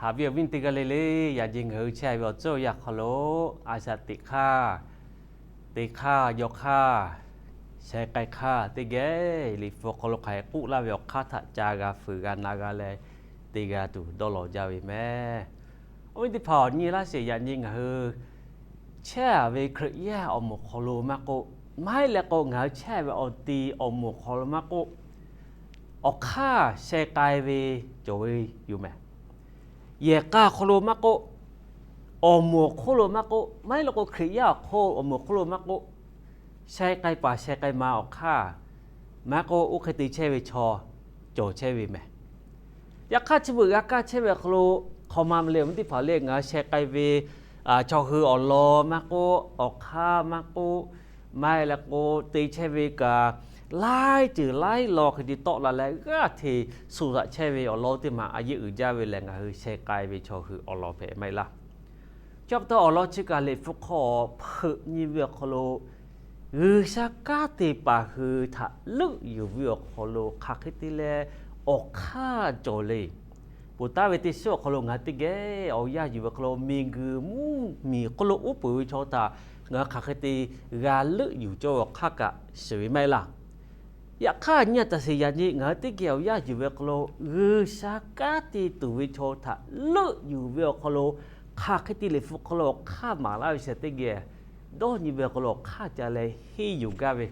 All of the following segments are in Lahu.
Haꞈ ve awˬ viˉ teˇ g'aˇ le le, yaꞈ nyi ngaˬ hui chehˇ ve awˬ tcuhˉ awˬ yanˇ hk'aw lo, a shaꞈ teꞈ hk'aˇ, teˇ hk'aˇ, yawˇ hk'aˇ, sheh k'ai hk'aˇ teˇ geh Liꞈ hpu hk'aw lo hk'aˬ hk'e k'oˆ laˇ ve awˬ hk'aˇ htaꞈ ca g'a fuiˍ g'a na g'a leh, teˇ g'aˇ tuˬ dawˇ law jaˇ ve meh. Awˬ viˉ teˇ hpaˍ, awˬ nyi laˇ sheˍ, yaꞈ nyi ngaˬ hui chehˇ ve Hkriꞈ yaˇ awˬ moˍ hk'aw lo maˇ k'oˆ, maˇ heˆ leh k'o ngaˬ hui chehˇ ve awˬ ti awˬ moˍ hk'aw lo maˇ k'oˆ, awˬ hk'aˇ sheh k'ai ve cawˬ ve yoˬ meh. Yehˬ k'a awˬ hk'aw lo maˇ k'oˆ, awˬ moˍ awˬ hk'oˆ lo maˇ k'oˆ, maˇ heˆ leh k'o Hkriꞈ yaˇ awˬ hk'oˆ awˬ moˍ awˬ hk'oˆ lo maˇ k'oˆ, sheh k'ai paˍ sheh k'ai ma awˬ hk'aˇ maˇ k'oˆ, oˇ hk'e te chehˇ ve chaw cawˬ chehˇ ve meh. Yaꞈ hk'aˇ, chi beuꞈ g'a kaˇ chehˇ ve awˬ hk'aw lo, hk'aw ma ve le, awˬ viˉ teˇ hpaˍ le, ngaˬ hui sheh k'ai ve chaw hui awˬ lawn maˇ k'oˆ, awˬ hk'aˇ maˇ k'oˆ, maˇ heˆ leh k'o te chehˇ ve kaꞈ, laiˉ ceuˬ laiˉ law hk'e te tawˆ la leh g'aˇ hteꞈ suh taꞈ chehˇ ve awˬ lawn teˇ maˬ a yeˆ uiˍ jaˇ ve lehˬ, ngaˬ hui sheh k'ai ve chaw hui awˬ lawn hpehꞈ maˇ heˆ laˇ. Chi pa taw awˬ lawn chi kaꞈ Liꞈ hpu hk'aw hpeuꞈ nyi ve awˬ hk'aw lo, G'uiˬsha kanˉ te paˍ hui htaꞈ leuˆ yuˬ ve awˬ hk'aw lo hk'aˬ hk'e te leh awˬ hk'aˇ cawˬ le. Peuˬ taˍ ve teˇ shiˉ awˬ hk'aw lo ngaˬ hui teˇ geh awˬ yanˇ yuˬ ve awˬ hk'aw lo, miˬguiˬ mvuhˇmiˬ hk'oˆ lo uˉ peunˍ ve chaw htaꞈ ngaˬ hui hk'aˬ hk'e te g'a leuˆ yuˬ cawˇ ve awˬ hk'aˇ kaꞈ shiˍ ve maˇ heˆ laˇ. Yaꞈ hk'aˇ, nyi a taˍ sheˍ, yaꞈ nyi ngaˬ hui teˇ geh awˬ yanˇ yuˬ ve awˬ hk'aw lo, G'uiˬsha kanˉ te tuˬ ve chaw htaꞈ leuˆ yuˬ ve awˬ hk'aw lo, hk'aˬ hk'e te Liꞈ hpu hk'aw lo awˬ hk'aˇ maˍ laˇ ve chi teˇ geh dawˇ nyi ve awˬ hk'aw lo awˬ hk'aˇ ca leh henˇ yuˬ gaˇ ve,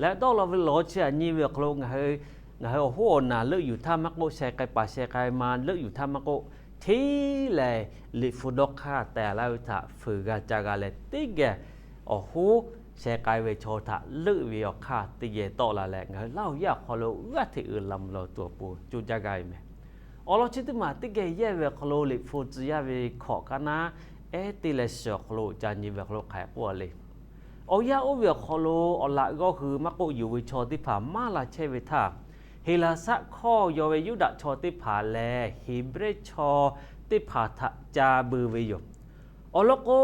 leh dawˇ law ve lawˬ chi yaꞈ nyi ve awˬ hk'aw lo ngaˬ hui, ngaˬ hui awˬ hoˉ awˬ naˬ leuˆ yuˬ htaˇ maˇ k'oˆ, sheh k'ai paˍ sheh k'ai ma leuˆ yuˬ htaˇ maˇ k'oˆ, hteˇ lehˬ Liꞈ hpu dawˇ hk'aˇ tehˬ laˇ ve htaꞈ fuiˍ g'a ca g'a leh teˇ geh awˬ hoˉ sheh k'ai ve chaw htaꞈ leuˆ ve awˬ hk'aˇ teˇ geh tawˆ la leh, ngaˬ hui Laˇ huˍ yaˇ awˬ hk'aw lo g'aˇ hteꞈ uiˍ la mvuh la tuˬ awˬ pon coˇ jaˇ gaˇ ve meh. Awˬ lawn chi teˇ maˬ teˇ geh yehˇ ve awˬ hk'aw lo Liꞈ hpu tcuh yaˇ ve hkawꞈ kaˇ naˉ ehˉ teˇ leh shiˍ awˬ hk'aw lo ca nyi ve awˬ hk'aw lo hk'aˬ hk'e k'oˆ a le. Awˬ yanˇ oˇ ve awˬ hk'aw lo awˬ laꞈ g'awˇ hui maˇ k'oˆ, yonˍ ve chaw teˇ hpaˍ maˇ la chehˇ ve htaˇ, Heˍlaˍsaˆ hkawˇ yaw ve Yuˇdaꞈ chaw teˇ hpaˍ lehˬ Heˍbrehˇ chaw teˇ hpaˍ htaꞈ ca beu ve yoˬ. Awˬ lawn k'o,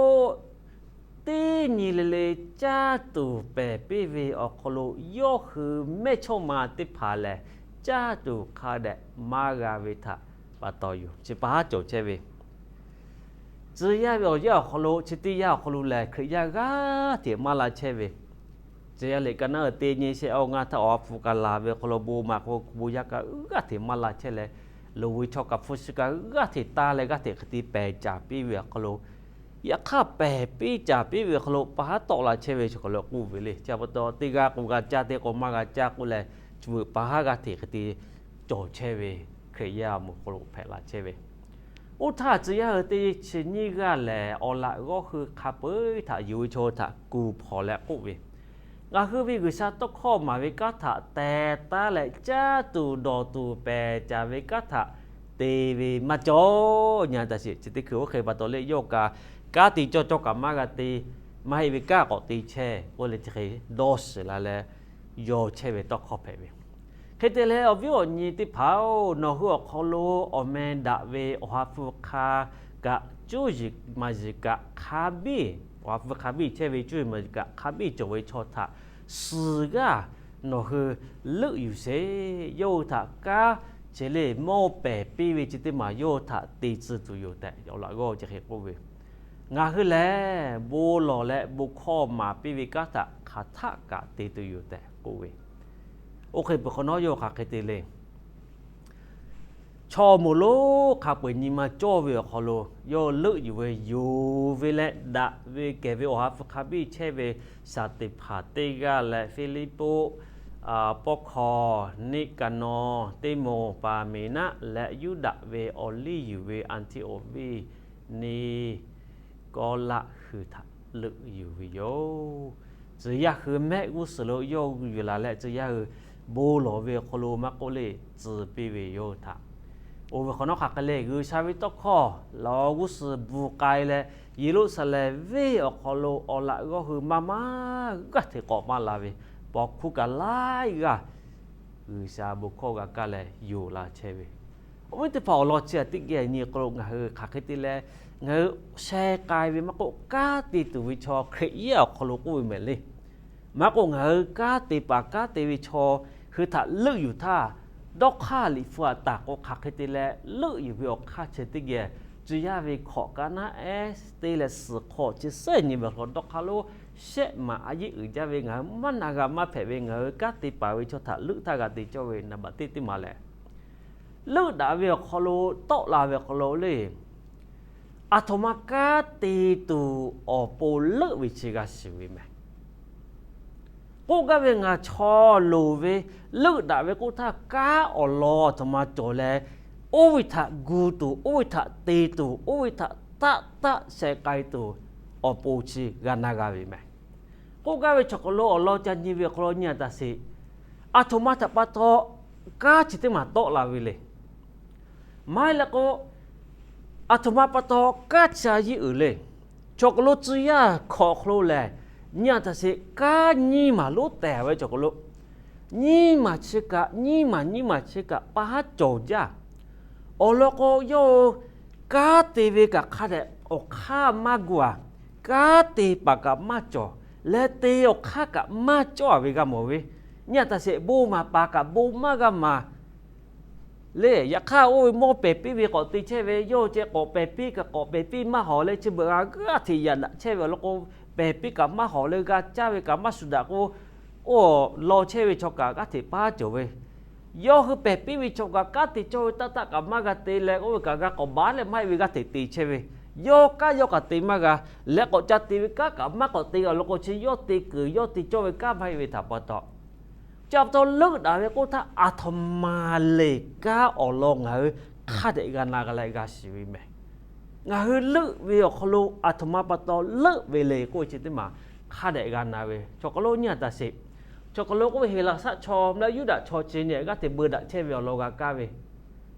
teˇ nyi le le caˇ tuˬ pehˬ piˇ ve awˬ hk'aw lo, yawˇ hui mehˇchawˇma teˇ hpaˍ lehˬ caˇ tuˬ hk'a dehꞈ maˇ g'a ve htaꞈ pa taw yoˬ. Chi pa haˉ cawˬ chehˇ ve tcuh yaˇ ve awˬ yanˇ awˬ hk'aw lo, chi teˇ yanˇ awˬ hk'aw lo lehˬ Hkriꞈ yaˇ g'aˇ hteꞈ maˇ la chehˇ ve. Tcuh yaˇ liꞈ ka naˉ uiˍ teˇ nyi shehˆ awˇ ngaˇ htaˇ, awˬ ha hpu kaꞈ laˬ ve awˬ hk'aw lo bon maˍ k'o, bon yaˇ kaꞈ g'aˇ hteꞈ maˇ la chehˇ leh, loˍ ve chaw kaꞈ hpu shi kaꞈ g'aˇ hteꞈ taˇ leh g'aˇ hteꞈ hk'e te pehˬ caˍ piˇ ve awˬ hk'aw lo, yaꞈ hk'aˇ pehˬ piˇ caˍ piˇ ve awˬ hk'aw lo pa haˉ tawˆ la chehˇ ve chi hk'aw lo k'oˆ ve le. Chi pa taw teˇ g'aˇ k'o g'a caˇ, teˇ k'o maˇ g'a caˇ k'oˆ leh, chi beuꞈ pa haˉ g'aˇ hteꞈ hk'e te cawˬ chehˇ ve Hkriꞈ yaˇ awˬ moˍ hk'aw lo hpehꞈ la chehˇ ve. Oˇ htaˇ tcuh yaˇ hui teˇ chi nyiˇ g'aˇ lehˬ, awˬ laꞈ g'awˇ hui hk'a peu-eˬ htaꞈ yonˍ ve chaw htaꞈ kuˬ hpawnˬ leh k'oˆ ve, Ngaˬ hui ve G'uiˬsha tawˇ hkawˇ maˍ ve kanˉ htaꞈ teh taˉ leh caˇ tuˬ dawˬ tuˬ pehˬ caˍ ve kanˉ htaꞈ te ve maˇ cawˬ. Nyi a taˍ sheˍ, chi teˇ hkui oˇ hk'e pa taw le, yawˇ kaꞈ kanˉ te cawˇ cawˇ kaꞈ maˇ g'a te, maˇ heˆ ve kanˉ k'awꞈ te chehˇ k'oˆ leh, chi hk'e dawˇ shiˍ la leh yaw chehˇ ve tawˇ hkawˇ hpehꞈ ve. Hk'e te leh awˬ viˉ awˬ nyi teˇ hpaˍ-oˬ, nawˬ hui awˬ hk'aw lo awˬ meh daꞈ ve awˬ ha hpu hk'a kaꞈ, cuˇ yiˍ maˍ yiˍ kaꞈ hk'a biˇ, awˬ ha hpu hk'a biˇ chehˇ ve cuˇ yiˍ maˍ yiˍ kaꞈ hk'a biˇ cawˬ ve chaw htaꞈ suhˍ g'aˇ nawˬ hui leuˆ yuˬ sheˍ. Yawˇ hui htaꞈ kanˉ chi le mawˇ pehˬ piˇ ve chi teˇ maˬ yawˇ hui htaꞈ te tcuh tuˬ yoˬ tehꞈ, awˬ laꞈ g'awˇ chi hk'e k'oˆ ve. Ngaˬ hui lehˬ bon lawˬ leh bon hkawˇ maˍ piˇ ve kanˉ htaꞈ hk'aˬ htaˆ kaꞈ te tuˬ yoˬ tehꞈ k'oˆ ve. Oˇ hk'e peuˬ hk'awꞈ nawˉ, yawˇ hk'aˬ hk'e te le. Chaw moˍ lonˉ hk'a peu-eˬ nyi ma cawˇ ve awˬ hk'aw lo, yawˇ leuˆ yuˬ ve, yonˍ ve leh daꞈ ve kehˬ ve awˬ ha hpu hk'a biˇ chehˇ ve Saˍteˍhpanˍ teˇ g'aˇ leh Hpiˇliˇpuˆ, Pawˇ hkawˇ, Niˆkaˍnawˍ, Tiˇmonˍ, Paˍmeˍnaˆ leh Yuˇdaꞈ ve awˬ liˇ yuˬ ve Anˍtiˆawˍ venˇ Niˆkawˇlaˆ hui htaꞈ leuˆ yuˬ ve yoˬ. Tcuh yaˇ hui mehˆ g'uˇ suhˍ lo yawˇ hui yuˬ laˬ leh, tcuh yaˇ hui bon lawˬ ve awˬ hk'aw lo maˇ k'oˆ le, tcuh piˇ ve yawˇ hui htaꞈ. Oˇ ve hk'awꞈ nawˉ hk'aˬ hk'e le, G'uiˬsha ve tawˇ hkawˇ lawˬ g'uˇ suhˍ bvuhˬ k'ai leh, Yeˍruˆsaˍlehnˍ venˇ awˬ hk'aw lo awˬ laꞈ g'awˇ hui maˇ maˇ g'aˇ hteꞈ k'awꞈ maˇ la ve, paw hkuˇ kaꞈ laiˉ g'aˇ G'uiˬsha bon hkawˇ g'a kaˇ leh yonˍ la chehˇ ve. Awˬ viˉ teˇ hpaˍ, awˬ lawn chi htaꞈ teˇ geh nyi k'o, ngaˬ hui hk'aˬ hk'e te leh, ngaˬ hui sheh k'ai ve maˇ k'oˆ, kanˉ te tuˬ ve chaw Hkriꞈ yaˇ awˬ hk'aw lo k'oˆ ve mehˍ le. Maˇ k'oˆ, ngaˬ hui kanˉ te paˍ kanˉ te ve chaw hui htaꞈ leuˆ yuˬ htaˇ, Dawˇ hk'aˇ liꞈ hpu aꞈ taˍ k'o, hk'aˬ hk'e te leh leuˆ yuˬ ve awˬ hk'aˇ chi teˇ geh, tcuh yaˇ ve hkawꞈ kaꞈ naˉ ehˉ te leh suhˍ hk'aw chi suhˉ nyi ve awˬ hk'aw lo dawˇ hk'aˇ lonˉ shehˆ maˍ a yeˇ uiˍ jaˇ ve ngaˬ hui maˇ na g'a maˇ hpehꞈ ve ngaˬ hui kanˉ te paˍ ve chaw htaꞈ leuˆ htaˇ g'a te cawˇ ve naˍ baꞈ teˇ teˇ maˬ lehˬ, leuˆ daꞈ ve awˬ hk'aw lo tawˆ la ve awˬ hk'aw lo le, aˬ htoꞈ ma kanˉ te tuˬ awˬ pon leuˆ ve chi g'a shiˍ ve mehˬ. K'oˆ gaˇ ve ngaˬ chaw loˍ ve leuˆ daꞈ ve k'oˆ htaˇ, kanˉ awˬ lawn aˬ htoꞈ ma cawˬ leh, oˇ ve htaꞈ gu tuˬ, oˇ ve htaꞈ te tuˬ, oˇ ve htaꞈ taˆ taˆ sheh k'ai tuˬ awˬ pon chi g'a na g'a ve mehˬ. K'oˆ gaˇ ve chaw hk'aw lo awˬ lawn ca nyi ve awˬ hk'aw lo nyi a taˍ sheˍ, aˬ htoꞈ ma htaꞈ pa taw kanˉ chi teˇ maˬ tawˆ la ve le. Maˇ heˆ leh k'o, aˬ htoꞈ ma pa taw kanˉ chi a yeˇ uiˍ le. Chaw hk'aw lo tcuh yaˇ hkawꞈ hk'aw lo lehˬ, nyi a taˍ sheˍ, kanˉ nyiˇ maˬ lonˉ tehˬ ve chaw hk'aw lo, nyiˇ maˬ chi kaꞈ nyiˇ maˬ nyiˇ maˬ chi kaꞈ pa haˉ cawˬ jaˇ. Awˬ lawn k'o, yawˇ hui kanˉ te ve kaꞈ hk'a dehꞈ awˬ hk'aˇ maˇ gu a, kanˉ te paˍ kaꞈ maˇ cawˬ, leh te awˬ hk'aˇ kaꞈ maˇ cawˇ a ve g'a mawˬ ve. Nyi a taˍ sheˍ, bon maˍ paˍ kaꞈ bon maˇ g'a maˍ le. Yaꞈ hk'aˇ, oˇ ve mawˇ pehˬ piˇ ve k'awꞈ te chehˇ ve, yawˇ ceh k'awꞈ pehˬ piˇ kaꞈ k'awꞈ pehˬ piˇ maˇ hawˍ leh, chi beuꞈ g'a g'aˇ hteꞈ yaꞈ daꞈ chehˇ ve awˬ lawn k'o, pehˬ piˇ kaꞈ maˇ hawˍ leh g'a caˇ ve kaꞈ maˇ shu daꞈ k'o, oˇ law chehˇ ve chaw kaꞈ g'aˇ hteꞈ paˉ cawˬ ve. Yawˇ hui pehˬ piˇ ve chaw kaꞈ kanˉ te cawˇ ve taˆ taˆ kaꞈ maˇ g'a te leh, oˇ ve kaꞈ g'a k'awꞈ baˬ leh maˇ heˆ ve g'aˇ hteꞈ te chehˇ ve. Yawˇ kanˉ yawˇ kaꞈ te maˇ g'a, leh k'awꞈ ca te ve kanˉ kaꞈ maˇ k'awꞈ te awˬ lawn k'o, chi yawˇ te kuiˬ yawˇ te cawˇ ve kanˉ maˇ heˆ ve htaꞈ pa taw, chi pa taw leuˆ daꞈ ve k'oˆ htaˇ, aˬ htoꞈ ma le kanˉ awˬ lawn ngaˬ hui hk'a dehꞈ g'a na g'a leh g'a shiˍ ve mehˬ. Ngaˬ hui leuˆ ve awˬ hk'aw lo aˬ htoꞈ ma pa taw leuˆ ve le k'oˆ ve chi teˇ maˬ hk'a dehꞈ g'a na ve. Chaw hk'aw lo nyi a taˍ sheˍ, chaw hk'aw lo k'oˆ ve Heˍlaˍsaˆ chaw leh Yuˇdaꞈ chaw chi nyi g'aˇ hteꞈ beu daꞈ chehˇ ve awˬ lawn g'a kaˇ ve,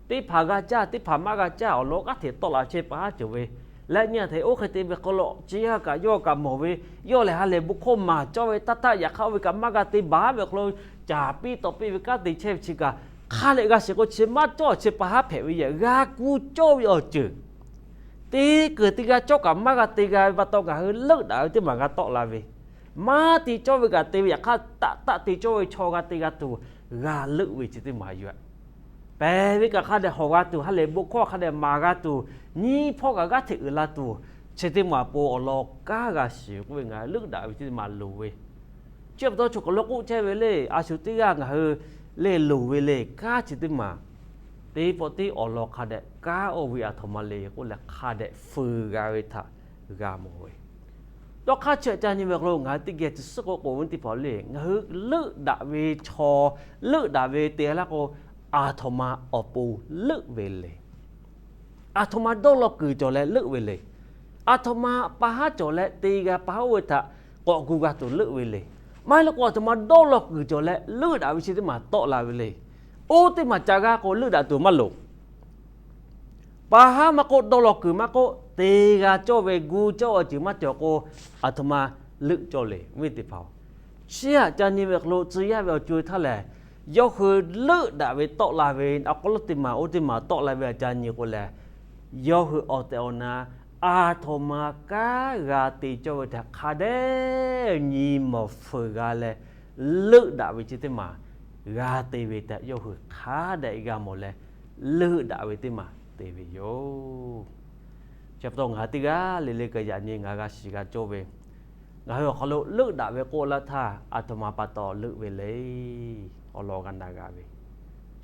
teˇ hpaˍ g'a caˇ teˇ hpaˍ maˇ g'a caˇ awˬ lawn g'aˇ hteꞈ tawˆ la chehˇ pa haˉ cawˬ ve. Leh nyi a taˍ, oˇ hk'e te ve hk'aw lo tcuh yaˇ kaꞈ yawˇ kaꞈ mawˬ ve, yawˇ lehˬ ha lehˬ bon hkawˇ maˍ cawˇ ve taˆ taˆ, yaꞈ hk'aˇ oˇ ve kaꞈ maˇ g'a te baˬ ve awˬ hk'aw lo, caˍ piˇ tawˍ piˇ ve kanˉ te chehˇ ve chi kaꞈ hk'a dehꞈ g'a shiˍ k'o, chi maˇ cawˇ chi pa haˉ hpehꞈ ve yehˬ g'a ku cawˇ ve awˬ ceuˬ te kuiˬ te g'a cawˇ kaꞈ maˇ g'a te g'a ve pa taw, ngaˬ hui leuˆ daꞈ ve teˇ maˬ g'a tawˆ la ve. Maˇ te cawˇ ve kaꞈ te ve, yaꞈ hk'aˇ taˆ taˆ te cawˇ ve chaw g'a te g'a tuˬ, g'a leuˆ ve chi teˇ maˬ yoˬ. Pehˬ ve kaꞈ hk'a dehꞈ hawˍ g'a tuˬ, ha lehˬ bon hkawˇ hk'a dehꞈ maˍ g'a tuˬ, nyiˇ hpawˇ kaꞈ g'aˇ hteꞈ uiˍ la tuˬ, chi teˇ maˬ awˬ pon awˬ lawn kanˉ g'a shiˍ k'oˆ ve ngaˬ hui leuˆ daꞈ ve chi teˇ maˬ loˍ ve. Chi pa taw chaw hk'aw lo k'oˆ chehˇ ve le, a shu teˇ g'aˇ ngaˬ hui le loˍ ve le, kanˉ chi teˇ maˬ teˇ pawˆ tiˉ awˬ lawn hk'a dehꞈ kanˉ oˇ ve aˬ htoꞈ ma le k'oˆ leh hk'a dehꞈ fuiˍ g'a ve htaꞈ g'a mawˬ ve. Dawˇ hk'aˇ chi aꞈ ca nyi ve awˬ hk'aw lo ngaˬ hui teˇ geh chi suhˉ k'oˆ k'o ve teˇ hpaˍ le, ngaˬ hui leuˆ daꞈ ve chaw, leuˆ daꞈ ve te laˇ k'o, aˬ htoꞈ ma awˬ pon leuˆ ve le. Aˬ htoꞈ ma dawˇ law kuiˬ cawˬ leh leuˆ ve le. Aˬ htoꞈ ma pa haˉ cawˬ leh te g'a pa haˉ oˇ ve htaꞈ k'awꞈ gu g'a tuˬ leuˆ ve le. Maˇ heˆ leh k'o, aˬ htoꞈ ma dawˇ law kuiˬ cawˬ leh leuˆ daꞈ ve chi teˇ maˬ tawˆ la ve le. Oˇ teˇ maˬ ca g'a k'o leuˆ daꞈ tuˬ maˇ loˍ. Pa haˉ maˇ k'oˆ, dawˇ law kuiˬ maˇ k'oˆ, te g'a cawˇ ve gu cawˇ awˬ ceuˬ maˇ cawˬ k'o, aˬ htoꞈ ma leuˆ cawˇ le ve teˇ hpaˍ-oˬ. Chi aꞈ ca nyi ve awˬ hk'aw lo tcuh yaˇ ve awˬ co e htaˇ lehˬ, yawˇ hui leuˆ daꞈ ve tawˆ la ve awˬ hk'aw lo teˇ maˬ oˇ teˇ maˬ tawˆ la ve aꞈ ca nyi k'o lehˬ, yawˇ hui awˬ tehˬ awˬ na aˬ htoꞈ ma kanˉ g'a te cawˇ ve htaꞈ hk'a dehꞈ nyi mawˬ fuiˍ g'a leh, leuˆ daꞈ ve chi teˇ maˬ g'a te ve tehꞈ yawˇ hui hk'a dehꞈ g'a mawˬ leh, leuˆ daꞈ ve teˇ maˬ te ve yoˬ. Chi pa taw ngaˬ hui teˇ g'aˇ le le kaꞈ yaꞈ nyi ngaˬ g'a shiˍ g'a cawˇ ve, ngaˬ hui awˬ hk'aw lo leuˆ daꞈ ve k'oˆ laˇ htaˇ, aˬ htoꞈ ma pa taw leuˆ ve le. Awˬ lawn g'a na g'a ve,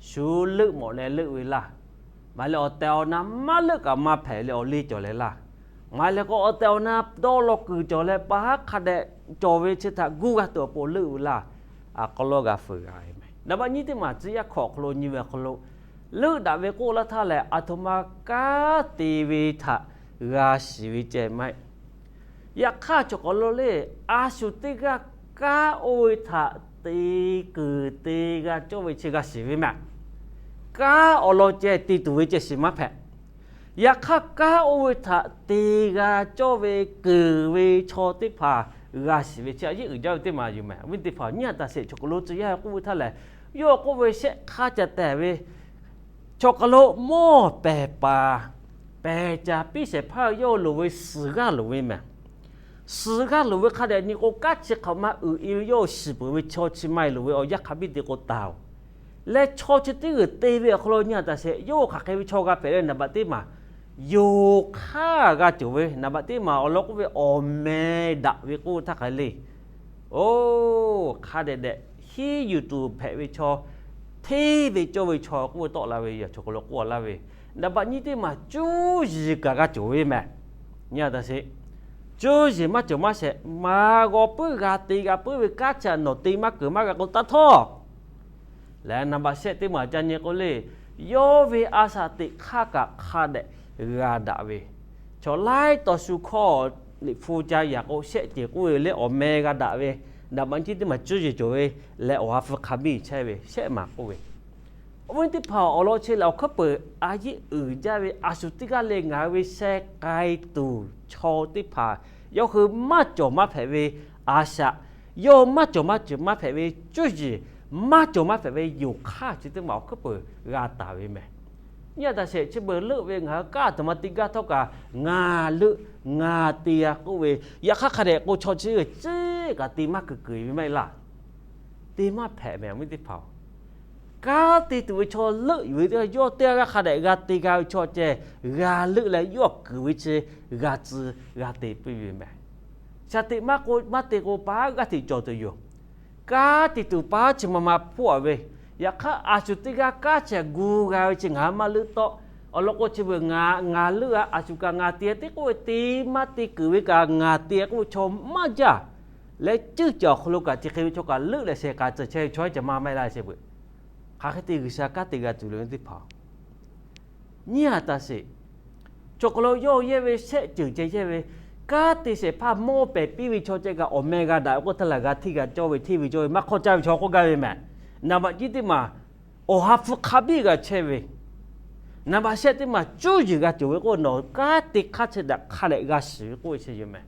shu leuˆ mawꞈ leh leuˆ ve laˇ. Maˇ heˆ leh awˬ tehˬ awˬ na maˇ leuˆ kaꞈ maˇ hpehꞈ leh awˬ liˇ cawˬ leh laˇ. Maˇ heˆ leh k'o, awˬ tehˬ awˬ na dawˇ law kuiˬ cawˬ leh pa haˉ hk'a dehꞈ cawˬ ve chi htaꞈ gu g'a tuˬ awˬ pon leuˆ ve laˇ. Aˬ hk'aw lo g'a fuiˍ g'a ve mehˬ. Naˍ baˆ nyiˇ teˇ maˬ tcuh yaˇ hkawꞈ awˬ hk'aw lo nyi ve awˬ hk'aw lo, leuˆ daꞈ ve k'oˆ laˇ htaˇ lehˬ, aˬ htoꞈ ma kanˉ te ve htaꞈ g'a shiˍ ve ceh maˇ heˆ. Yaꞈ hk'aˇ, chaw hk'aw lo le, a shu teˇ g'aˇ kanˉ oˇ ve htaꞈ te kuiˬ te g'a cawˇ ve chi g'a shiˍ ve mehˬ. Kanˉ awˬ lawn ceh te tuˬ ve ceh shiˍ maˇ hpehꞈ. Yaꞈ hk'aˇ, kanˉ oˇ ve htaꞈ te g'a cawˇ ve kuiˬ ve chaw teˇ hpaˍ g'a shiˍ ve chi a yeˉ uiˍ jaˇ ve teˇ maˬ yoˬ mehˬ. Awˬ viˉ teˇ hpaˍ, nyiˇ a taˍ sheˍ chaw hk'aw lo tcuh yaˇ k'oˆ ve htaˇ lehˬ, yawˇ k'oˆ ve shehˆ hk'aˇ ca tehˬ ve, chaw hk'aw lo mawˇ pehˬ paˍ, pehˬ caˍ piˇ shehˍ hpaˇ yawˇ loˍ ve suhˍ g'aˇ loˍ ve mehˬ. Suhˍ g'aˇ loˍ ve hk'a dehꞈ nyi k'o, kanˉ chi hk'aˬ ma uiˍ e ve yawˇ shiˍ peuˬ ve chaw chi ma loˍ ve awˬ yanˇ hk'a biˇ te k'o taˍ-oˬ. Leh chaw chi teˇ g'uiˬ te ve awˬ hk'aw lo nyi a taˍ sheˍ, yawˇ hk'aˬ hk'e ve chaw g'a hpehꞈ le, naˍ baꞈ teˇ maˬ yonˍ hk'aˇ g'a cawˬ ve, naˍ baꞈ teˇ maˬ awˬ lawn k'oˆ ve awˬ meh daꞈ ve k'oˆ htaˇ hk'aˬ le. Oˇ hk'a dehꞈ dehꞈ hiˉ yuˬ tuˬ hpehꞈ ve chaw, hteˇ ve cawˇ ve chaw k'oˆ ve tawˆ la ve yoˬ, chaw hk'aw lo k'oˆ laˇ ve. Naˍ baꞈ nyiˇ teˇ maˬ cuˇ yiˍ kaꞈ g'a cawˬ ve mehˍ. Nyi a taˍ sheˍ, cuˇ yiˍ maˇ cawˬ maˇ shehˍ, maˍ g'aw puiˉ g'a te g'a puiˉ ve kanˉ chi nawˬ te maˇ keunˍ maˇ g'a k'o taˇ htawˇ leh, naˍ baꞈ shehˆ teˇ maˬ ca nyi k'o le, yawˇ ve a shaꞈ teꞈ hk'aˇ kaꞈ hk'a dehꞈ g'a daꞈ ve, chaw laiˉ tawˍ shu hkawˇ liꞈ hpu ca yaꞈ k'o shehˆ ceuˬ k'oˆ ve leh awˬ meh g'a daꞈ ve, naˍ baꞈ nyiˇ teˇ maˬ cuˇ yiˍ cawˬ ve leh awˬ ha hpu hk'a biˇ chehˇ ve shehˆ maˬ k'oˆ ve, awˬ viˉ teˇ hpaˍ awˬ lawn chi lehˬ awˬ hkuiˉ peuˬ a yeˆ uiˍ jaˇ ve a shu teˇ g'aˇ leh ngaˬ hui ve sheh k'ai tuˬ chaw teˇ hpaˍ yawˇ hui maˇ cawˬ maˇ hpehꞈ ve a shaꞈ, yawˇ maˇ cawˬ maˇ cawˬ maˇ hpehꞈ ve cuˇ yiˍ, maˇ cawˬ maˇ hpehꞈ ve yonˍ hk'aˇ chi teˇ maˬ awˬ hkuiˉ peuˬ g'a taˍ ve mehˍ. Nyi a taˍ sheˍ, chi beuꞈ leuˆ ve ngaˬ hui kanˉ aˬ htoꞈ ma te gaˇ htawˇ kaꞈ ngaˬ leuˆ ngaˬ te g'a k'oˆ ve, yaꞈ hk'aˇ hk'a dehꞈ k'o chaw chi g'uiˬ ceˉ kaꞈ te maˇ kuiˬ kuiˬ ve maˇ heˆ laˇ. Te maˇ hpehꞈ mehˍ awˬ viˉ teˇ hpaˍ-oˬ. Kanˉ te tuˬ ve chaw leuˆ yuˬ ve teˇ g'aˇ yawˇ teˇ g'aˇ hk'a dehꞈ g'a te g'a ve chaw ceh, g'a leuˆ leh yawˇ kuiˬ ve chi g'a tcuh g'a te piˇ ve mehˍ. Shaˍ teꞈ maˇ k'o maˇ te k'o paˉ g'aˇ hteꞈ cawˬ tuˬ yoˬ. Kanˉ te tuˬ paˉ chi ma ma hpoˆ a ve, yaꞈ hk'aˇ a shu teˇ g'aˇ kanˉ chi gu g'a ve chi ngaˬ hui maˇ leuˆ tawˆ. Awˬ lawn k'o chi beuꞈ ngaˬ leuˆ a, a shu kaꞈ ngaˬ te te k'oˆ ve te maˇ te kuiˬ ve kaꞈ ngaˬ te k'oˆ ve chaw maˇ jaˇ. Leh ceuˇ caˬ awˬ hk'aw lo kaꞈ chi hk'e ve chaw kaꞈ leuˆ leh sheh k'ai tcuh chehˇ ve chaw ceh maˇ maˇ heˆ laˇ sheˍ beuꞈ. Hk'aˬ hk'e te G'uiˬsha kanˉ te g'a tuˬ le teˇ hpaˍ-oˬ. Nyi a taˍ sheˍ, chaw hk'aw lo yawˇ yehˇ ve shehˆ ceuˬ ceh yehˇ ve, kanˉ te shehˍ hpaˇ mawˇ pehˍ piˇ ve chaw ceh kaꞈ awˬ meh g'a daꞈ ve k'oˆ htaˇ laˬ g'a hteˇ g'a cawˇ ve hteˇ ve cawˇ ve maˇ hk'awˇ caˇ ve chaw k'oˆ gaˇ ve mehˍ. Naˍ baꞈ nyiˇ teˇ maˬ awˬ ha hpu hk'a biˇ g'a chehˇ ve, naˍ baꞈ shehˆ teˇ maˬ cuˇ yiˍ g'a cawˬ ve k'o nawˬ kanˉ te hk'aˇ chi daꞈ hk'a dehꞈ g'a shiˍ ve k'oˆ ve chi yoˬ mehˍ.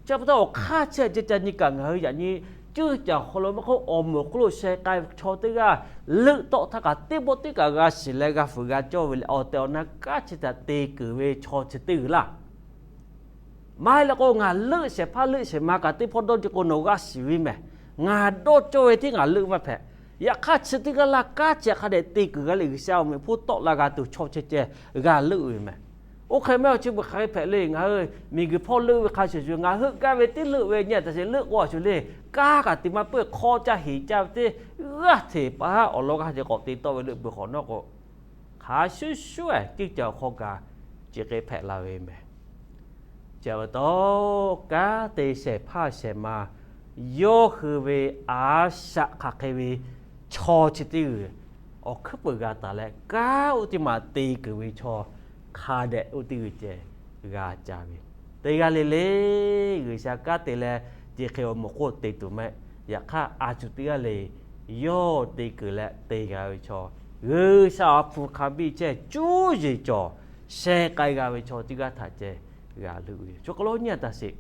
Chi pa taw awˬ hk'aˇ chi a ceh ca nyi kaꞈ ngaˬ hui yaꞈ nyi ceuˇ caˬ awˬ hk'aw lo maˇ k'oˆ awˬ moˍ awˬ hk'oˆ lo sheh k'ai chaw teˇ g'aˇ leuˆ tawˆ htaˇ kaꞈ teˇ pawˆ teˇ kaꞈ g'a shiˍ leh g'a fuiˍ g'a cawˇ ve leh awˬ tehˬ awˬ na kanˉ chi htaꞈ te kuiˬ ve chaw chi teˇ g'uiˬ laˇ. Maˇ heˆ leh k'o ngaˬ leuˆ shehˍ hpaˇ leuˆ shehˍ ma kaꞈ teˇ hpawˇ dawˇ ce k'o nawˬ g'a shiˍ ve mehˍ. Ngaˬ dawˇ cawˇ ve hteˇ ngaˬ leuˆ maˇ hpehꞈ. Yaꞈ hk'aˇ chi teˇ g'aˇ laˇ kanˉ chi hk'a dehꞈ te kuiˬ g'a leh G'uiˬsha awˬ meh hpawˇ tawˆ la g'a tuˬ chaw ceh ceh g'a leuˆ ve mehˍ. Oˇ hk'e maˇ heˆ, chi beuꞈ hk'aˬ hk'e hpehꞈ le, ngaˬ hui miˬguiˬ hpawˇ leuˆ ve hk'a shuˍ shuˍ ngaˬ heuˆ gaˇ ve teˇ leuˆ ve nyi a taˍ sheˍ leuˆ k'o a shuˍ le, kanˉ kaꞈ te maˇ peuˬ hk'awˇ caˇ heˍ caˇ ve teˇ g'aˇ hteꞈ pa awˬ lawn g'aˇ hteꞈ k'awꞈ te tawˆ ve leuˆ peuˬ hk'awꞈ nawˉ k'o, hk'a shuˍ shuˍ ceuˇ caˬ awˬ hk'aw kaꞈ chi hk'e hpehꞈ la ve mehˍ. Chi pa taw, kanˉ te shehˍ hpaˇ shehˍ ma yawˇ hui ve a shaꞈ hk'aˬ hk'e ve chaw chi teˇ g'uiˬ awˬ hkuiˉ peuˬ g'a taˍ leh kanˉ oˇ teˇ maˬ te kuiˬ ve chaw hk'a dehꞈ oˇ teˇ g'uiˬ ceh g'a ca ve, teˇ g'aˇ le le G'uiˬsha kanˉ te leh ce hk'e awˬ moˍ hk'oˆ te tuˬ mehˆ. Yaꞈ hk'aˇ a shu teˇ g'aˇ le yawˇ te kuiˬ leh te g'a ve chaw, G'uiˬsha awˬ ha hpu hk'a biˇ chehˇ cuˇ yiˍ cawˬ sheh k'ai g'a ve chaw teˇ g'aˇ htaꞈ ceh g'a leuˆ ve chaw hk'aw lo nyi a taˍ sheˍ.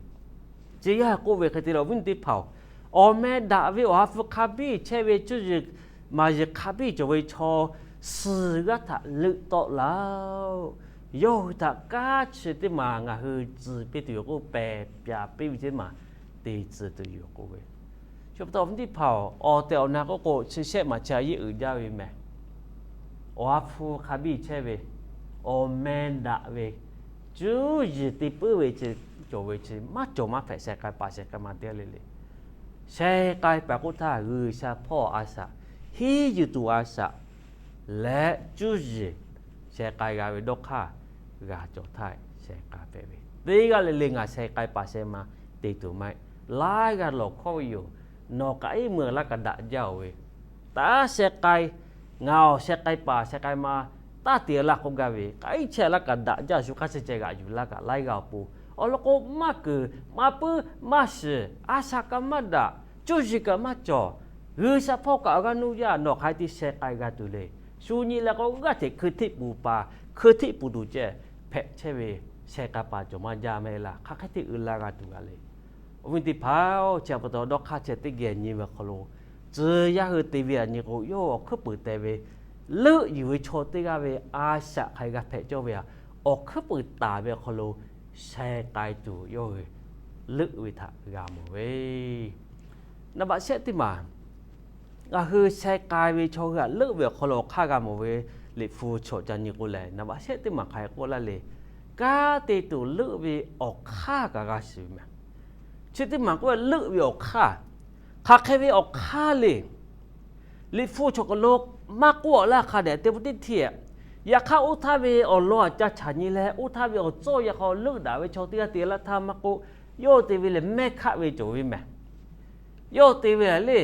Chi yaˇ k'oˆ ve hk'e te leh awˬ viˉ teˇ hpaˍ-oˬ, awˬ meh daꞈ ve awˬ ha hpu hk'a biˇ chehˇ ve cuˇ yiˍ maˍ yiˍ hk'a biˇ cawˬ ve chaw suhˍ g'aˇ htaꞈ leuˆ tawˆ laˇ-oˆ. Yawˇ hui htaꞈ kanˉ chi teˇ maˬ ngaˬ hui tcuh piˇ tuˬ yoˬ k'oˆ pehˬ pyaˍ piˇ ve teˇ maˬ te tcuh tuˬ yoˬ k'oˆ ve. Chi pa taw awˬ viˉ teˇ hpaˍ-oˬ, awˬ tehˬ awˬ na k'oˆ k'o chi shehˆ maˬ chi a yeˆ uiˍ jaˇ ve mehˍ. Awˬ ha hpu hk'a biˇ chehˇ ve, awˬ meh daꞈ ve, cuˇ yiˍ te puiˉ ve chi cawˬ ve chi maˇ cawˬ maˇ hpehꞈ sheh k'ai paˍ sheh k'ai ma teˇ g'aˇ le le. Sheh k'ai paˍ k'oˆ htaˇ G'uiˬsha hpawˇ a shaꞈ, hiˉ yuˬ tuˬ a shaꞈ leh cuˇ yiˍ sheh k'ai g'a ve dawˇ hk'aˇ g'a cawˬ htaˇ sheh k'ai hpehꞈ ve. Teˇ g'aˇ le le ngaˬ sheh k'ai paˍ sheh ma te tuˬ maˇ heˆ. Laiˉ g'aˇ lawˬ hkawˇ ve yoˬ. Nawˬ k'aꞈ iˉ mui laˇ kaꞈ daꞈ jaˇ-oˬ ve, taˇ sheh k'ai, ngaˬ awˬ sheh k'ai paˍ sheh k'ai ma taˇ te laˇ k'oˆ gaˇ ve, k'aꞈ iˉ chehˇ laˇ kaꞈ daꞈ jaˇ. Shu hk'aˇ suh ceh g'aꞈ yuˬ laˇ kaꞈ laiˉ g'aˇ awˬ pon awˬ lawn k'o, maˇ keunˍ maˇ puiˉ maˇ shiˍ, a shaꞈ kaꞈ maˇ daꞈ, cuˇ yiˍ kaꞈ maˇ cawˬ, G'uiˬsha hpawˇ kaꞈ awˬ g'aˇ nuˇ yaˇ nawˬ hk'aˬ hk'e te sheh k'ai g'a tuˬ le. Shu nyi leh k'o g'aˇ hteꞈ hkui hteˆ puˍ paˍ hkui hteˆ puˍ tuˬ ceh hpehꞈ chehˇ ve, sheh k'ai paˍ cawˬ maˇ jaˇ mehˍ laˇ. Hk'aˬ hk'e te uiˍ la g'a tuˬ g'a le. Awˬ viˉ teˇ hpaˍ-oˬ, chi pa taw dawˇ hk'aˇ chehˇ teˇ geh nyi ve hk'aw lo, tcuh yaˇ hui te ve aꞈ nyi k'o, yawˇ awˬ hkuiˉ puiˍ teh ve, leuˆ yuˬ ve chaw teˇ g'aˇ ve a shaꞈ hk'aˬ hk'e g'a hpehꞈ cawˇ ve aꞈ, awˬ hkuiˉ puiˍ taˍ ve awˬ hk'aw lo sheh k'ai tuˬ yawˇ hui leuˆ ve htaꞈ g'a mawˬ ve. Naˍ baꞈ shehˆ teˇ maˬ, Ngaˬ hui sheh k'ai ve chaw hui htaꞈ leuˆ ve awˬ hk'aw lo awˬ hk'aˇ g'a mawˬ ve Liꞈ hpu chaw ca nyi k'o lehˬ, naˍ baꞈ shehˆ teˇ maˬ hk'aˬ hk'e k'oˆ laˇ le. Kanˉ te tuˬ leuˆ ve awˬ hk'aˇ kaꞈ g'a shiˍ ve meh. Chi teˇ maˬ k'oˆ ve leuˆ ve awˬ hk'aˇ, hk'aˬ hk'e ve awˬ hk'aˇ le. Liꞈ hpu chaw hk'aw lo maˇ k'oˆ laˇ hk'a dehꞈ teˇ pawˆ teˇ htiˇ. Yaꞈ hk'aˇ, oˇ htaˇ ve awˬ lawn aꞈ ca chaꞈ nyi leh, oˇ htaˇ ve awˬ tcuhˇ yaꞈ hk'aw leuˆ daꞈ ve chaw teˇ g'aˇ te laˇ htaˇ maˇ k'oˆ, yawˇ te ve lehˬ mehˇ hkaˆ ve cawˬ ve meh. Yawˇ te ve lehˬ le,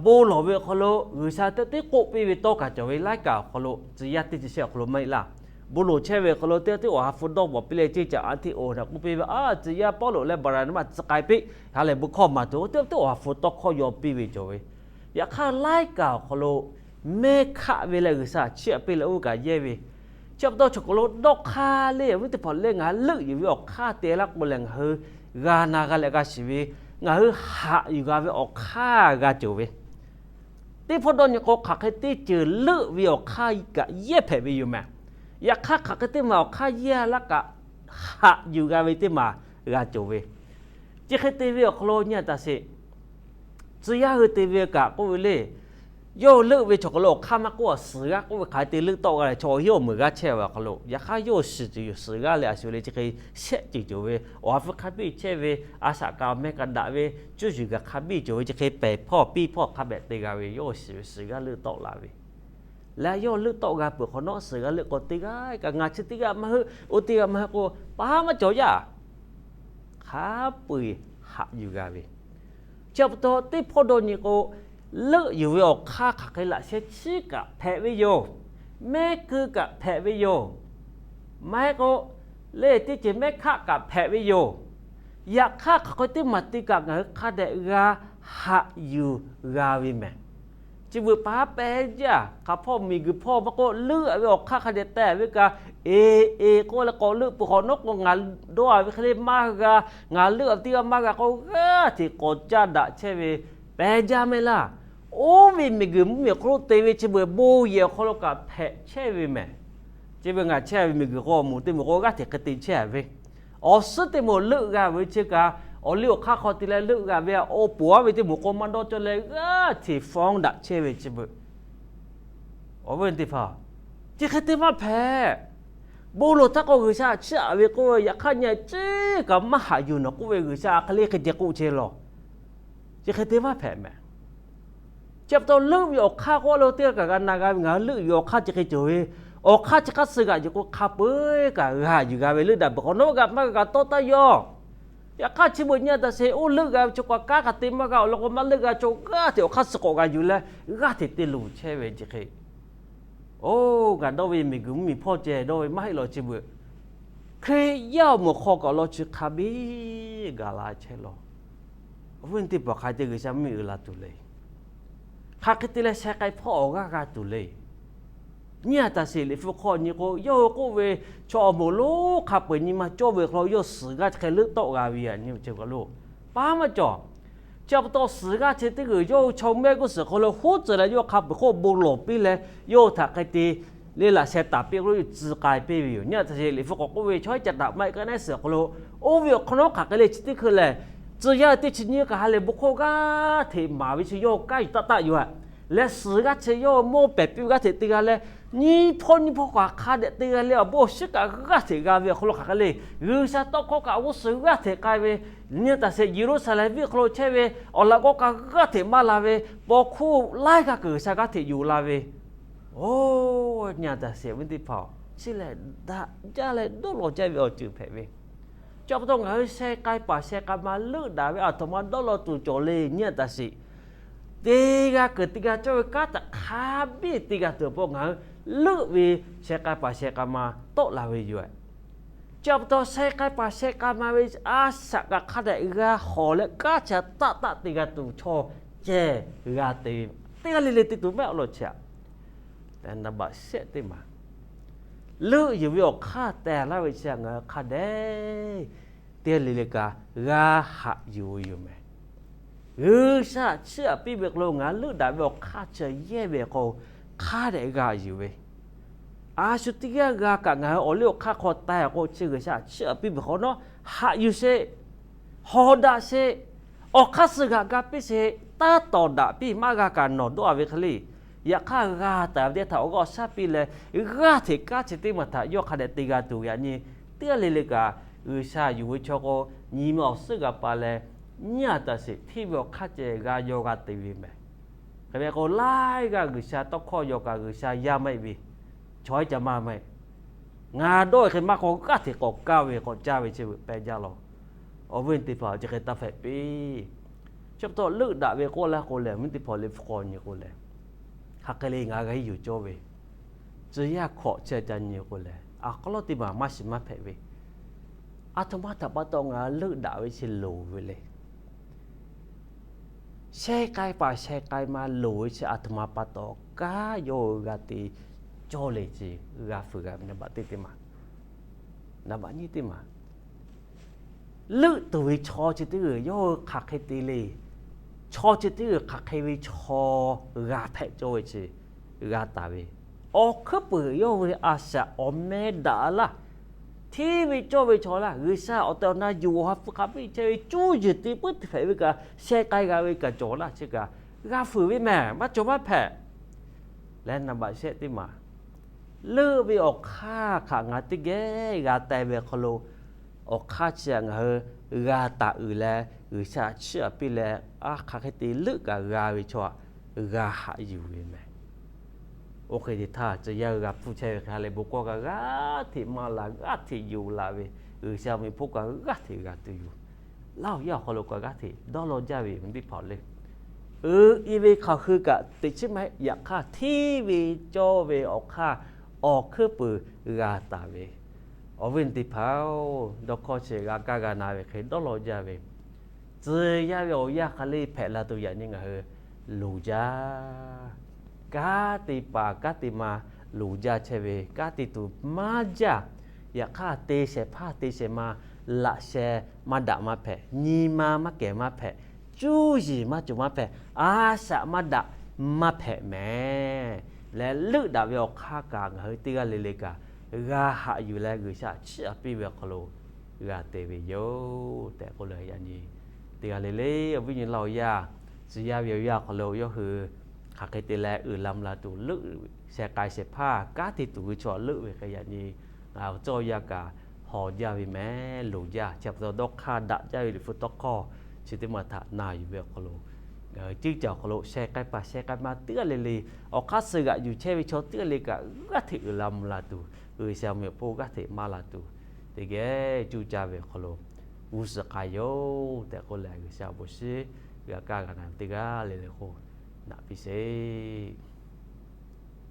bon lawˬ ve awˬ hk'aw lo G'uiˬsha teˇ tiˉ k'oˆ piˇ ve tawˇ kaꞈ cawˬ ve laiˉ kaꞈ awˬ hk'aw lo tcuh yaˇ teˇ chi shehˆ awˬ hk'aw lo maˇ heˆ laˇ. Bon lawˬ chehˇ ve awˬ hk'aw lo teˇ tiˉ awˬ ha hpu dawˇ bawˬ piˇ leh ceˇ caꞈ a htiˇ oˬ htaꞈ k'oˆ piˇ ve, a, tcuh yaˇ Pawˇluꞈ leh Baˍnaˍbaˆ tcuh k'ai piˇ, ha lehˬ bon hkawˇ maˍ tuˬ, teˇ tiˉ awˬ ha hpu tawˇ hkawˇ yaw piˇ ve cawˬ ve. Yaꞈ hk'aˇ, laiˉ kaꞈ awˬ hk'aw lo mehˇ hkaˆ ve leh G'uiˬsha chiˇ aꞈ piˇ leh oˇ ve kaꞈ yehˇ ve. Chi pa taw chaw hk'aw lo dawˇ hk'aˇ le, awˬ viˉ teˇ hpaˍ le, ngaˬ hui leuˆ yuˬ ve awˬ hk'aˇ te laˇ k'o lehˬ, ngaˬ hui g'a na g'a leh g'a shiˍ ve, ngaˬ hui haꞈ yuˬ g'a ve awˬ hk'aˇ g'a cawˬ ve. Teˇ hpawˇ dawˇ nyi k'o, hk'aˬ hk'e teˇ ceuˬ leuˆ ve awˬ hk'aˇ kaꞈ yehˇ hpehꞈ ve yoˬ meh. Yaꞈ hk'aˇ, hk'aˬ hk'e teˇ maˬ awˬ hk'aˇ yehˇ laˇ kaꞈ, haꞈ yuˬ g'a ve teˇ maˬ g'a cawˬ ve. Chi hk'e te ve awˬ hk'aw lo nyi a taˍ sheˍ. Tcuh yaˇ hui te ve kaꞈ k'oˆ ve le, yawˇ hui leuˆ ve chaw hk'aw lo awˬ hk'aˇ maˇ k'oˆ, suhˍ g'aˇ k'oˆ ve hk'aˬ hk'e te leuˆ tawˆ g'a leh, chaw awˬ hiˉ awˬ meunˍ g'aˇ chehˇ ve awˬ hk'aw lo, yaꞈ hk'aˇ yawˇ hui shiˍ tuˬ yoˬ, suhˍ g'aˇ leh a shu le chi hk'e shehˆ ceuˬ cawˬ ve, awˬ ha hpu hk'a biˇ chehˇ ve, a shaꞈ kaꞈ awˬ meh kaꞈ daꞈ ve, cuˇ yiˍ kaꞈ hk'a biˇ cawˬ ve, chi hk'e pehˬ hpawˇ piˇ hpawˇ hk'a behꞈ te g'a ve, yawˇ hui shiˍ ve suhˍ g'aˇ leuˆ tawˆ la ve. Leh yawˇ hui leuˆ tawˆ g'a peuˬ hk'awꞈ nawˉ, suhˍ g'aˇ leuˆ k'o teˇ g'aˇ kaꞈ ngaˬ chi teˇ g'aˇ maˇ heuˆ, oˇ teˇ g'aˇ maˇ heuˆ k'o, paˍ maˇ cawˬ yaˇ. Hk'a peu-eˬ haꞈ yuˬ g'a ve. Chi pa taw teˇ hpawˇ dawˇ nyi k'o, leuˆ yuˬ ve awˬ hk'aˇ hk'aˬ hk'e laꞈ sheh chiˉ kaꞈ hpehꞈ ve yoˬ. Mehˇ keu kaꞈ hpehꞈ ve yoˬ. Maˇ heˆ k'o, le teˇ ceuˬ mehˇ hkaˆ kaꞈ hpehꞈ ve yoˬ. Yaꞈ hk'aˇ, hk'aˬ hk'e teˇ maˬ te kaꞈ ngaˬ hui hk'a dehꞈ g'a haꞈ yuˬ g'a ve meh. Chi beuꞈ paˍ pehˇ jaˇ, hk'aˬ hpawˇ miˬguiˬ hpawˇ maˇ k'oˆ, leuˆ a ve awˬ hk'aˇ hk'a dehꞈ te ve kaꞈ, eˍ eˍ k'oˆ leh k'awꞈ leuˆ peuˬ hk'awꞈ nawˉ k'o, ngaˬ dawˇ a ve hk'e le maˇ g'a, ngaˬ leuˆ a ve teˇ g'aˇ maˇ g'a k'o, g'aˇ hteꞈ k'awꞈ caˇ daꞈ chehˇ ve pehˇ jaˇ mehˍ laˇ. Oˇ ve miˬguiˬ mvuhˇmiˬ awˬ hk'aw lo te ve chi beuꞈ bon yehˬ awˬ hk'aw lo kaꞈ hpehꞈ chehˇ ve meh. Chi beuꞈ ngaˬ chehˇ ve miˬguiˬ k'o, awˬ moˍ teˇ moˍ k'o g'aˇ hteꞈ hk'e te chehˇ ve, awˬ suhˉ teˇ moˍ leuˆ g'a ve chi kaꞈ, awˬ liˇ awˬ hk'aˇ hk'aw te leh leuˆ g'a ve, awˬ poˍ aˉ ve teˇ moˍ k'o maˇ dawˇ cawˇ leh g'aˇ hteꞈ fawˉ daꞈ chehˇ ve chi beuꞈ. Awˬ viˉ teˇ hpaˍ, chi hk'e te maˇ hpehꞈ. Bon lawˬ htaˇ k'o G'uiˬsha chiˇ aꞈ ve k'oˆ ve, yaꞈ hk'aˇ nyi a ciˉ kaꞈ maˇ haꞈ yuˬ nawˬ k'oˆ ve, G'uiˬsha hk'e le hk'e ceh k'oˆ chehˇ lawˬ. Chi hk'e te maˇ hpehꞈ meh. Chi pa taw leuˆ ve awˬ hk'aˇ k'oˆ lo teˇ g'aˇ kaꞈ g'a na g'a ve, ngaˬ hui leuˆ yuˬ awˬ hk'aˇ chi hk'e cawˬ ve, awˬ hk'aˇ chi hk'aˇ suh g'aꞈ yuˬ k'o hk'a peu-eˬ kaꞈ g'a yuˬ g'a ve, leuˆ daꞈ peuˬ hk'awꞈ nawˉ g'a maˇ g'a g'a tawˇ taˇ yaw. Yaꞈ hk'aˇ chi beuꞈ nyi a taˍ sheˍ, oˇ leuˆ g'a ve chaw kaꞈ kanˉ hk'a te maˇ g'a, awˬ lawn k'o maˇ leuˆ g'a chaw g'aˇ hteꞈ awˬ hk'aˇ suh k'awꞈ g'a yuˬ leh g'aˇ hteꞈ te luˬ chehˇ ve chi hk'e. Oˇ, ngaˬ dawˇ ve miˬguiˬ mvuhˇmiˬ hpawˇ ceh dawˇ ve maˇ heˆ law chi beuꞈ. Hkriꞈ yaˇ awˬ moˍ hk'aw kaꞈ awˬ lawn chi hk'a biˇ gaˬ la chehˇ lawˬ. Awˬ viˉ teˇ hpaˍ, hk'aˬ hk'e te G'uiˬsha mvuhˇmiˬ uiˍ la tuˬ le. Hk'aˬ hk'e te leh sheh k'ai hpawˇ awˬ g'aˇ g'a tuˬ le. Nyi a taˍ sheˍ, Liꞈ hpu hk'aw nyi k'o, yawˇ hui k'oˆ ve, chaw awˬ moˍ lonˉ hk'a peu-eˬ nyi ma cawˇ ve hk'aw lo yawˇ suhˍ g'aˇ chi hk'e leuˆ tawˆ g'a ve yaꞈ nyi ve ceh kaꞈ lo, paˉ maˇ cawˬ. Chi pa taw suhˍ g'aˇ chi teˇ g'uiˬ yawˇ hui chaw mehˆ g'uˇ suhˍ hk'aw lo huˉ tcuh leh yawˇ hk'a peu-eˬ hk'oˆ bon lawˬ piˇ leh, yawˇ hui htaꞈ hk'e te le laꞈ sheh taˍ piˇ k'o, yawˇ hui tcuh k'ai piˇ ve yoˬ. Nyi a taˍ sheˍ, Liꞈ hpu k'awꞈ k'oˆ ve, chaw haiˉ ca daꞈ maˇ heˆ k'ai naˉ suhˍ hk'aw lo, oˇ ve awˬ hk'awꞈ nawˉ hk'aˬ hk'e le chi teˇ hkui lehˬ, tcuh yaˇ teˇ chi nyiˇ kaꞈ ha lehˬ bon hkawˇ g'aˇ hteꞈ maˍ ve chi yawˇ hui kanˉ yuˬ taˆ taˆ yoˬ. Leh suhˍ g'aˇ chi yawˇ hui mawˇ pehˍ piˇ ve g'aˇ hteꞈ te g'a leh, nyiˇ hpawˇ nyiˇ hpawˇ kaꞈ hk'a dehꞈ te g'a leh, awˬ bon awˬ shinˉ kaꞈ g'aˇ hteꞈ g'a ve awˬ hk'aw lo hk'aˬ hk'e le, G'uiˬsha tawˇ hkawˇ kaꞈ awˬ g'uˇ suhˍ g'aˇ hteꞈ k'ai ve, nyi a taˍ sheˍ, Yeˍruˆsaˍlehnˍ venˇ hk'aw lo chehˇ ve awˬ laꞈ g'awˇ kaꞈ g'aˇ hteꞈ maˇ la ve, paw hkuˇ laiˉ g'aˇ kaꞈ G'uiˬsha g'aˇ hteꞈ yuˬ la ve. Oˇ, nyi a taˍ sheˍ awˬ viˉ teˇ hpaˍ-oˬ, chi lehˬ daꞈ jaˇ leh dawˇ law jaˇ ve awˬ ceuˬ hpehꞈ ve. Chi pa taw ngaˬ hui sheh k'ai paˍ sheh k'ai ma leuˆ daꞈ ve aˬ htoꞈ ma dawˇ law tuˬ cawˬ le, nyi a taˍ sheˍ. Teˇ g'aˇ keunˍ teˇ g'aˇ cawˇ ve kanˉ htaꞈ hk'a biˇ te g'a tuˬ awˬ pon ngaˬ hui leuˆ ve sheh k'ai paˍ sheh k'ai ma tawˆ la ve yoˬ. Chi pa taw sheh k'ai paˍ sheh k'ai ma ve a shaꞈ kaꞈ hk'a dehꞈ g'a hawˬ leh, kanˉ chi taˆ taˆ te g'a tuˬ chaw ceh g'a te ve, teˇ g'aˇ le le te tuˬ maˇ awˬ lawn chi aꞈ. Naˍ baꞈ shehˆ teˇ maˬ, leuˆ yuˬ ve awˬ hk'aˇ teh laˇ ve chi htaꞈ ngaˬ hui hk'a dehꞈ teˇ g'aˇ le le kaꞈ g'a haꞈ yuˬ ve yoˬ meh. G'uiˬsha chiˇ aꞈ piˇ ve hk'aw lo ngaˬ hui leuˆ daꞈ ve awˬ hk'aˇ chi yehˇ ve k'o, hk'a dehꞈ g'a yuˬ ve, a shu teˇ g'aˇ g'a kaꞈ ngaˬ hui awˬ liˇ awˬ hk'aˇ hk'aw teh k'o, chi G'uiˬsha chiˇ aꞈ piˇ ve hk'awꞈ nawˉ haꞈ yuˬ sheˍ, hawˍ daꞈ sheˍ, awˬ hk'aˇ suh g'aꞈ ga piˇ sheˍ. taˇ tawˍ daꞈ piˇ maˇ g'a kaꞈ nawˬ dawˇ a ve hk'e le. Yaꞈ hk'aˇ g'a taˍ ve teˇ htaꞈ awˬ g'aˇ awˬ shaˉ piˇ leh, g'aˇ hteꞈ kanˉ chi teˇ maˬ htaꞈ yawˇ hk'a dehꞈ te g'a tuˬ yaꞈ nyi teˇ g'aˇ le le kaꞈ, G'uiˬsha yuˬ ve chaw k'o, nyi ma awˬ suhˉ g'a pa leh, nyiˇ a taˍ sheˍ hteˇ ve awˬ hk'aˇ ceh g'a yaw g'a te ve mehˍ. Hk'e ve k'o, laiˉ g'aˇ G'uiˬsha tawˇ hkawˇ yaw kaꞈ G'uiˬsha yaˇ maˇ heˆ ve, chaw iˉ ca maˇ maˇ heˆ. Ngaˬ dawˇ ve hk'e maˇ k'awꞈ g'aˇ hteꞈ k'awꞈ kaˇ ve k'awꞈ caˇ ve chi veuꞈ pehˇ jaˇ law. Awˬ viˉ teˇ hpaˍ chi hk'e taˇ hpehꞈ piˇ. Chi pa taw leuˆ daꞈ ve k'oˆ laˇ k'o lehˬ, awˬ viˉ teˇ hpaˍ le hpu k'awꞈ nyi k'o lehˬ, hk'aˬ hk'e le ngaˬ g'a henˇ yuˬ cawˇ ve, tcuh yaˇ hkawꞈ chi ca nyi k'o lehˬ, a k'aw lawˉ teˇ maˬ maˇ shiˍ maˇ hpehꞈ ve, a htoꞈ ma htaꞈ pa taw ngaˬ leuˆ daꞈ ve chi loˍ ve le. Sheh k'ai paˍ sheh k'ai ma loˍ ve chi a htoꞈ ma pa taw, kanˉ yawˇ hui g'a te cawˇ le ce, g'a fuiˍ g'a ve naˍ baꞈ teˇ teˇ maˬ, naˍ baꞈ nyiˇ teˇ maˬ. Leuˆ tuˬ ve chaw chi teˇ g'uiˬ yawˇ hui hk'aˬ hk'e te le. Chaw chi teˇ g'uiˬ hk'aˬ hk'e ve chaw g'a hpehꞈ cawˇ ve chi g'a taˍ ve, awˬ hkuiˉ puiˍ yawˇ hui a shaꞈ awˬ meh daꞈ laˇ. Hteˇ ve cawˇ ve chaw laˇ, G'uiˬsha awˬ tehˬ awˬ na yuˬ awˬ ha hpu hk'a biˇ chehˇ ve cuˇ yiˍ te puiˉ te hpehꞈ ve kaꞈ, sheh k'ai g'a ve kaꞈ cawˬ laˇ chi kaꞈ, g'a fuiˍ ve mehˍ, maˇ cawˬ maˇ hpehꞈ. Leh naˍ baꞈ shehˆ teˇ maˬ, leuˆ ve awˬ hk'aˇ htaꞈ ngaˬ teˇ geh g'a teh ve hk'aw lo, awˬ hk'aˇ chi htaꞈ ngaˬ hui g'a taˍ uiˍ leh, G'uiˬsha chiˇ aꞈ piˇ leh, a hk'aˬ hk'e te leuˆ kaꞈ g'a ve chaw htaꞈ g'a haꞈ yuˬ ve mehˍ. Oˇ hk'e te htaˇ, tcuh yaˇ hui g'a hpuˇ chehˇ ve hk'e ha lehˬ bon kawˇ kaꞈ g'aˇ hteꞈ maˇ la, g'aˇ hteꞈ yonˍ la ve, G'uiˬsha ve mvuhˇ miˬ hpfuhˇ kaꞈ g'aˇ hteꞈ g'a tuˬ yoˬ. Laˇ awˬ yaˇ awˬ hk'aw lo kaꞈ g'aˇ hteꞈ dawˇ law jaˇ ve, awˬ viˉ teˇ hpaˍ le. Uiˍ i ve hk'aˬ hui kaꞈ teꞈ chiˉ maˇ heˆ. Yaꞈ hk'aˇ hteˇ ve cawˇ ve awˬ hk'aˇ awˬ hkuiˉ puiˍ g'a taˍ ve, awˬ viˉ teˇ hpaˍ-oˬ, dawˇ hkawˇ chi g'a kaˇ g'a na ve hk'e dawˇ law jaˇ ve, tcuh yaˇ ve awˬ yanˇ hk'aˬ le hpehꞈ la tuˬ yaꞈ nyi ngaˬ hui loˍ jaˇ. Kanˉ te paˍ kanˉ te ma loˍ jaˇ chehˇ ve, kanˉ te tuˬ maˇ jaˇ. Yaꞈ hk'aˇ te shehˍ hpaˇ te shehˍ ma laꞈ sheh maˇ daꞈ maˇ hpehꞈ, nyi ma maˇ kehˬ maˇ hpehꞈ, cuˇ yiˍ maˇ cawˬ maˇ hpehꞈ, a shaꞈ maˇ daꞈ maˇ hpehꞈ mehˍ. Leh leuˆ daꞈ ve awˬ hk'aˇ kaꞈ ngaˬ hui teˇ g'aˇ le le kaꞈ g'a haꞈ yuˬ leh G'uiˬsha chiˇ aꞈ piˇ ve awˬ hk'aw lo g'a te ve yoˬ tehꞈ k'oˆ leh yaꞈ nyi, teˇ g'aˇ le le awˬ viˉ nyi laˇ awˬ yaˇ, tcuh yaˇ ve awˬ yanˇ awˬ hk'aw lo yawˇ hui hk'aˬ hk'e te leh uiˍ la mvuh la tuˬ leuˆ, sheh k'ai shehˍ hpaˇ kanˉ te tuˬ ve chaw leuˆ ve hk'e yaꞈ nyi, ngaˬ hui cawˇ yaˇ kaꞈ hawˬ jaˇ ve mehˍ, loˍ jaˇ. Chi pa taw dawˇ hk'aˇ daꞈ jaˇ ve Liꞈ hpu tawˇ hkawˇ chi teˇ maˬ htaꞈ na yuˬ ve awˬ hk'aw lo, ngaˬ hui ceuˇ caˬ awˬ hk'aw lo sheh k'ai paˍ sheh k'ai ma teˇ g'aˇ le le, awˬ hk'aˇ suh g'aꞈ yuˬ chehˇ ve chaw teˇ g'aˇ le kaꞈ g'aˇ hteꞈ uiˍ la mvuh la tuˬ, G'uiˬsha ve awˬ meh awˬ hponˇ g'aˇ hteꞈ maˇ la tuˬ, teˇ geh cuˇ caˇ ve awˬ hk'aw lo g'uˇ suhˍ k'ai yoˬ tehꞈ k'oˆ leh G'uiˬsha awˬ bon shiˍ g'a kaˇ g'a na ve teˇ g'aˇ le le k'o, naꞈ piˇ sheˍ.